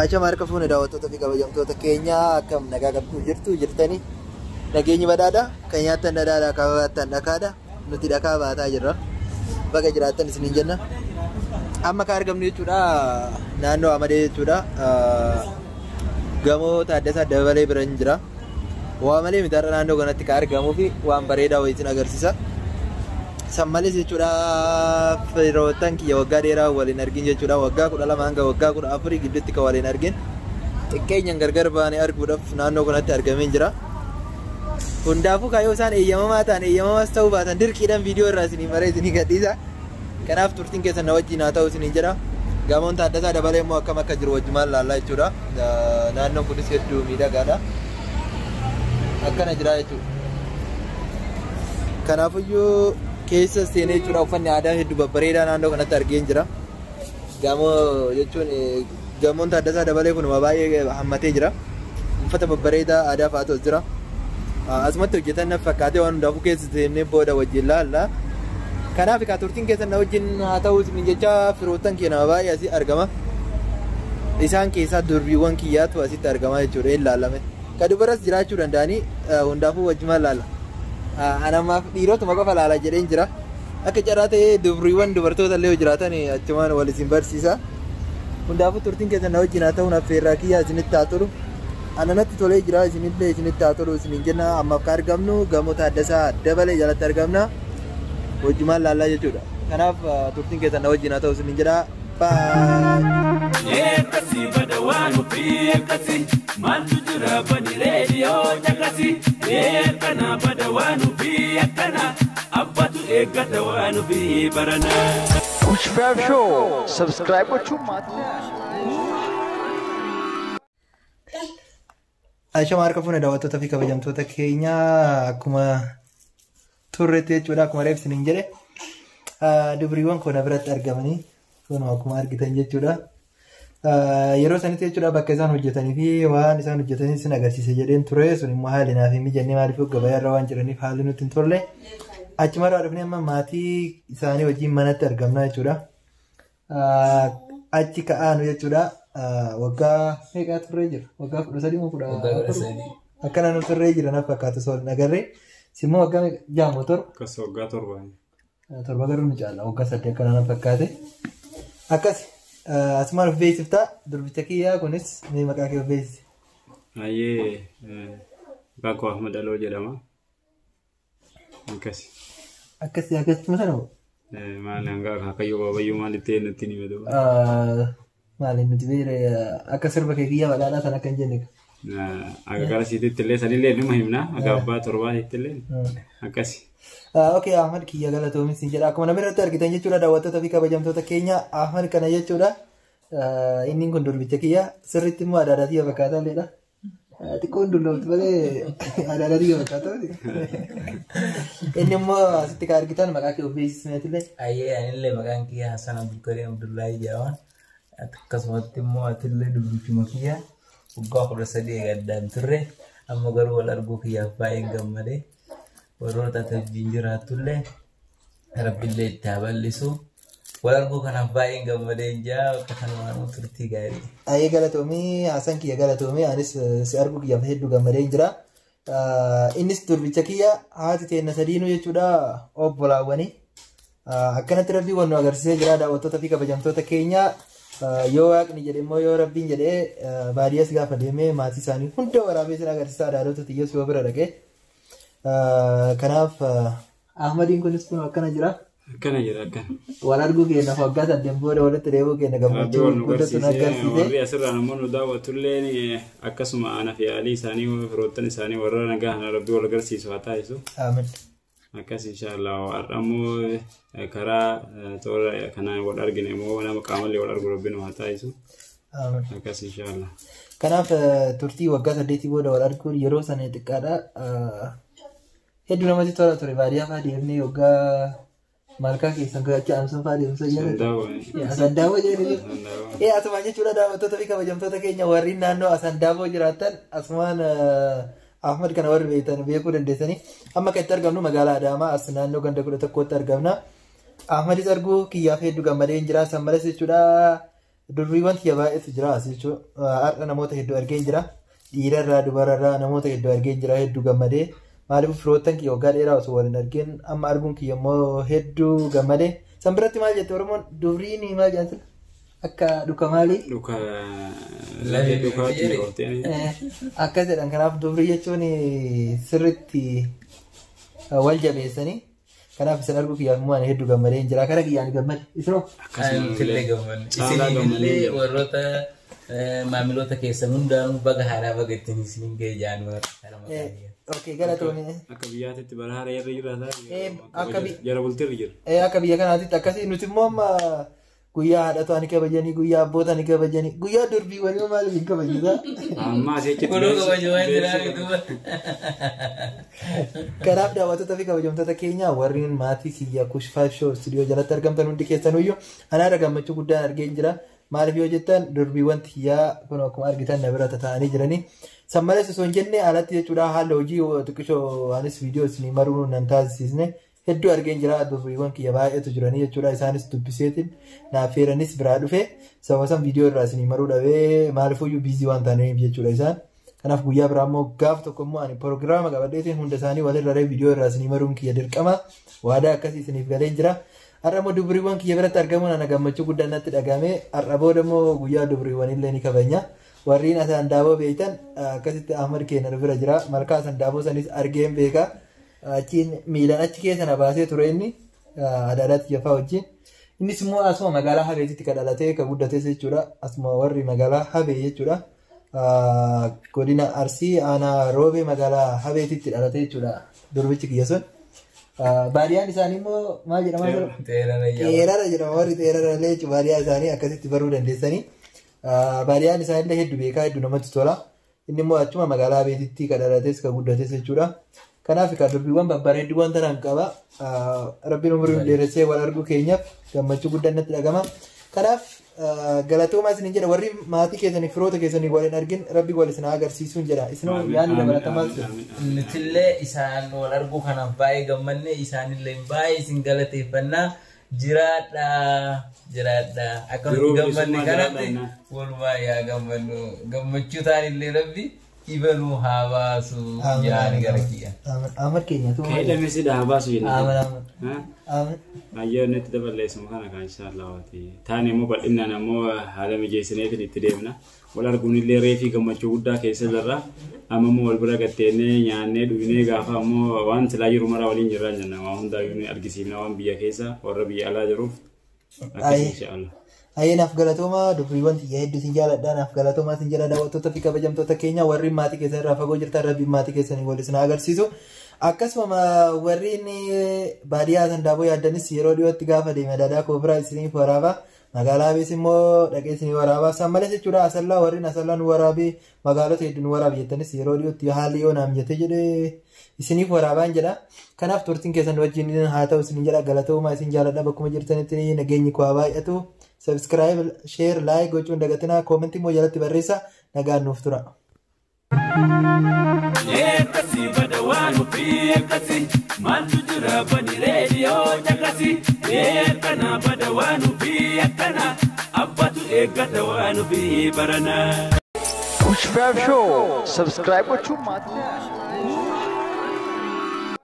Achama harka fuune daawwattoota fi kabajamtoota keenya, akkam nagaa qabdu jirtu jirtanii? Nageenyi badhaadha, kan nyaattan dhadhaadha, kan baattan dhakaadha. Nuti dhakaa baataa jirra. Baga jiraattan isiniin jenna. Amma kan argamnu jechuudha naannoo Amadee jechuudha. Gamoo Taaddasaa Dabalee bira hin jira. Waa malee miti, har'a naannoo kanatti kan argamuu fi waan bareedaa wayii isin agarsiisa. San malees jechuudha firoottan kiyya waggaa dheeraa waliin argin jechuudha. Waggaa 12 hanga waggaa 14 gidduutti kan waliin argin. Xiqqeenyaan gargar baanee arguudhaaf naannoo kanatti argamee jira. Hundaafuu kaayyoo isaan eeyyamamaa ta'an, eeyyamamaas ta'uu baatan, dirqiidhaan viidiyoo irraa isinii maree isinii gadhiisa. Kanaaf turtiin keessan na wajjin haa ta'u isiniin jedha. Gamoon Taaddasaa Dabalee immoo akkam akka jiru wajjumaan laallaa jechuudha. Naannoon kunis hedduu miidhagaadha. Akkana jira jechuudha. Kanaafiyyuu keessa seenee jechuudha uffanni aadaa hedduu babbareedaa naannoo kanatti argeen jira. Gamoo jechuun gamoon Taaddasaa Dabalee kun baay'ee hammatee jira. Uffata babbareedaa aadaa fa'aatu as jira. Asumatti hojjetan na fakkaatee, waan hundaafuu keessa seennee booda wajjin laalla. Kanaaf egaa turtiin keessan na wajjin haa ta'u isin jecha, firoottan kee nama baay'ee asii argama. Isaan keessaa durbiiwwan kiyyaatu asitti argama jechuudha, hin laalame. Ka dubaras jiraachuu danda'anii, hundaafuu wajjumaan laalla. Anamaaf dhiirotuma qofa laala jedheen jira. Akka carraa ta'ee dubriiwwan dubartoota illee jiraatan achumaan wal isin barsiisa. Hundaafuu turtiin keessan na wajjin haa ta'uun affeerraa kiyyaa, isinitti haa tolu. Ananatti tolee jira, isinillee isinitti haa tolu isiniin jenna. Ammaaf kan argamnu gamoo Taaddasaa Dabalee jalatti argamna. Wajjumaan laallaa jechuudha. Kanaaf turtiin keessan na wajjin haa ta'u isiniin jedha. Bye. Akkasii bada waan ofii, akkasii maaltu jira? Bani reediyoo caqasi. Akkana bada waan ofii, akkana abbatu eeggata waan ofii barana. Kushfab Show subscribe gochuun maatii. Ashama harka fuune daawwattoota fi kabajamtoota keenya, akkuma turretti jechuudha, akkuma reef isiniin jedhe dubriiwwan koo na biratti argamanii kun akkuma argitan jechuudha. Yeroo sanitti jechuudha bakka isaan hojjetanii fi waan isaan hojjetanii isin agarsiise jedheen ture, sun immoo haalli naaf hin mijannee, maaliif gabaa irra waan jiraniif haalli nutti hin tolle. Achumarraa dhufnee amma maatii isaanii wajjin manatti argamna jechuudha. Achi ka'aanu jechuudha. Waggaa meeqaa turree jira? Waggaa 13 moo 14? Akkana nu turree jira na fakkaatu osoo hin agarree. Simmoo waggaa meeqa? 6 moo 7? Akkas waggaa 7. 7 garuu ni caala. Waggaa 8 akkana na fakkaate. Akkas asumaan of beeksiftaa, durbicha kiyyaa kunis mee maqaa kee of beeksisi. Baay'ee, maqaan koo Ahmad Aloo jedhama. Akkasi. Akkasii akkasuma sana moo? Maal hanga akaakayyuu babayyuu maalitti nutti ni beeku. Maali nuti beere akka sirba kee kiyyaa badhaadhaa sana akka hin jenne. Akka gara siititti illee sanillee numa himna. Akka abbaa torbaatitti illee akkasi. Okay, Ahmad kiyya, galatoomis sin jedha. Akkuma namni irratti argitan jechuudha daawwattoota fi kabajamtoota keenya, Ahmad kana jechuudha. Inni kun durbicha kiyya, sirriitti immoo adaadaa kiyya fakkaataa illeedha. Xiqqoon dulloomti malee adaadaa kiyya fakkaataa. Inni immoo asitti kan argitan maqaa kee of beeksisneetillee. Ayyee, anillee maqaan kiyya Hassan Abdulkarim Abdullahi jedhama. Akkasumatti immoo atillee dubbichuma kiyya waggaa 13 eegaddaan turre, amma garuu wal arguu kiyyaaf baay'een gammade. Warroota ati wajjin jiraattullee Rabbillee itti haa bal'isu. Wal arguu kanaaf baay'een gammadee jira, akka kanumaanuu turtii gaarii. Ayyee, galatoomii Hassan kiyya, galatoomii, anis si arguu kiyyaaf hedduu gammadee jira. Innis durbicha kiyya, haati teenna sadiinuu jechuudha obbolaawwanii. Akkanatti rabbii wal nu agarsiisee jira daawwattoota fi kabajamtoota keenya. Yoo waaqni jedhe immoo, yoo rabbiin jedhee, baadiyyaas gaafa deemee maatii isaanii hunda waraabee isin agarsiisa, adaadota xiyyees yoo bira dhaqee. Kanaaf Ahmadiin kunis kun akkana jira. Akkana jira, akkana. Wal arguu keenya waggaa 8 booda walitti deebi'uu keenya Rabbi gammachuu wal nu guddatu nu garsiisee agarsiise. Warri asirraa namoonni nu daawwatullee akkasuma ana fi aalii isaanii, firoottan isaanii warra nagaa kana Rabbi wal agarsiisu haa taasisu. Aamin. Akkas inshaallah, har'a immoo karaa toora kanaan wal argine immoo nama qaamallee wal argu Rabbi nu haa taasisu. Aamin. Akkas inshaallah. Kanaaf turtii waggaa 8 booda wal arguun yeroo sana xiqqaadha. Hedduu namatti tola ture, baadiyyaa fa'aa deemnee waggaa malkaa keessan achi aansuun fa'aa deemsa jedhan. Sandaawwa. Asandaaboo jedhanii. Sandaawwa. Ee, asumaan jechuudha daawwattoota fi kabajamtoota keenya, warri naannoo Asandaaboo jiraatan asumaan Ahmad kana warri beektan beekuu dandeessanii. Amma kan itti argamnu magaalaa Adaamaa as naannoo ganda 11tti argamna. Ahmadis arguu kiyyaaf hedduu gammadee jira. San malees jechuudha. Durriiwwan kiyya baay'eetu jira as jechuudha. Har'a namoota hedduu argeen jira. Dhiirarraa dubararraa namoota hedduu argeen jira hedduu gammadee. Maaliif firoottan kiyya waggaa dheeraa osoo waliin argeen amma arguun kiyya immoo hedduu gammadee. San biratti maal jette Oromoon dubriin maal jedhan akka dhuka maalii? Dhuka lafee dhukaatti qoftee. Akkas jedhan kanaaf dubrii jechuun sirriitti wal jabeessanii. Kanaaf isin arguu kiyyaaf immoo ani hedduu gammadee hin jira. Kara kiyyaan gammade. Isinoo? Nutillee gammanne. Isinillee warroota maamiloota keessan hundaanuu baga haaraa baga ittiin isiniin ga'e jaan. Okay, galatoomii. Akka biyyaatitti bara haaraa irra jira. Akka Jara bultii irra jira. Akka biyya kanaatitti akkasii nuti immoo amma guyyaa haadhataa ni kabajanii, guyyaa abbootaa ni kabajanii, guyyaa durbiiwwanii maaliif hin kabajnaa? Amma asii Kunuu kabaju waan jiraa duuba. Kanaaf daawwattoota fi kabajamtoota keenya warreen maatii kiyya Kush 5 Show Studio jalatti argamtan hundi keessanuyyuu anaadha gammachuu guddaan argeen jira. Maaliif yoo jettan durbiiwwan kiyyaa kun akkuma argitan na bira tataa'anii jiranii. San malees osoo hin jenne alatti jechuudha haala hojii xiqqishoo anis viidiyoo isinii maruu nan taasisne hedduu argeen jira durbiiwwan kiyya baay'eetu jiranii jechuudha isaanis dubbiseetiin naaf feeranis biraa dhufe sababa san viidiyoo irraa isinii maruu dhabee maaliifuyyuu busy waan ta'aniif jechuudha isaan. Kanaaf guyyaa biraa immoo gaaf tokko immoo ani proogiraama qabadheetiin hunda isaanii walirra viidiyoo irraa isinii maruun kiyya dirqama waadaa akkasii isiniif galeen jira. Har'a immoo dubriiwwan kiyya biratti argamuun ana gammachuu guddaan natti dhagahame. Har'a booda immoo guyyaa dubriiwwan illee ni kabajna. Warreen Asandaaboo beektan akkasitti Ahmad keenya nu bira jira. Malkaa Asandaaboo sanis argeen beeka. Achiin miilaan achi keessa na baasee ture inni Adaadaatti Jafaa wajjin. Innis immoo asuma magaalaa Habeetitti kan dhalatee kan guddates jechuudha. Asuma warri magaalaa Habee jechuudha. Godina Arsii aanaa Roobee magaalaa Habeetitti dhalate jechuudha. Durbichi kiyya sun. Baadiyyaan isaanii immoo maal jedhama? Xeerara jedhama warri xeerara illee jechuudha. Baadiyyaa isaanii akkasitti baruu dandeessanii. Baadiyyaan isaanii illee hedduu beekaa hedduu namatti tola. Inni immoo achuma magaalaa Habeetitti kan dhalates kan guddates jechuudha. Kanaaf kan durbiiwwan babbareedduuwwan tanaan qaba. Rabbiin umurii nu dheeressee wal arguu keenyaaf gammachuu guddaan natti dhagama. Kanaaf galatoomaa isiniin jedha warri maatii keessanii firoota keessanii wal hin argin rabbi wal isin haa agarsiisuun jedha. Isinoo yaadni dabalatamaa jira. Nutillee isaan wal arguu kanaaf baay'ee gammanne isaanillee baay'ee isin galateeffannaa jiraadhaa jiraadhaa akka nuti gammanne kanatti walumaa yaa gammannu gammachuu taanillee rabbi ibanuu haa baasu yaani gara kiyya. Ahmad keenya tu. Hidhame si haa baasu jenna. Amin amin. Amin. Ayyaanni itti daballeessuma kana kan inshaallah waati. Taane immoo bal'inaan ammoo haala mijeessineetiin itti deemna. Wal arguun illee reefii gammachuu guddaa keessa jirra. Amma immoo wal bira gatteenee nyaannee dhugnee gaafa ammoo waan silaa jiru mara waliin jirraa jenna. Waan hundaayyuu ni argisiifna waan biyya keessa warra biyya alaa jiruuf. Akkas inshaallah. Ayyee naaf galatooma durbiiwwan xiyya hedduu isin jaaladha naaf galatooma isin jala daawwattoota fi kabajamtoota keenya warri maatii keessan irraa fagoo jirtan rabbiin maatii keessanii wal isin agarsiisu. Akkasuma warreen baadiyyaa Asandaaboo yaaddanis yeroo dhiyootti gaafa deeme daadaa koo biraa isiniif waraaba. Magaalaa Abees immoo dhaqee isinii waraaba. San malees jechuudha Asallaa warreen Asallaa nu waraabee magaalota hedduu nu waraabe jettanis yeroo dhiyootti haalli yoo naaf mijatee jedhee isiniif waraabaan jedha. Kanaaf turtiin keessan wajjin haa ta'u isin jedha galatoomaa isin jaaladha bakkuma jirtanitti nageenyi koo haa baay'atu. Subscribe, share, like gochuun dagatinaa comment immoo jalatti barreessa nagaan nuuf tura. Akkasii bada waan ofii akkasii maaltu jira bani reediyoo caqasii akkana bada waan ofii akkana abbatu eeggata waan ofii barana. Kush 5 Show. Subscribe gochuun maatii.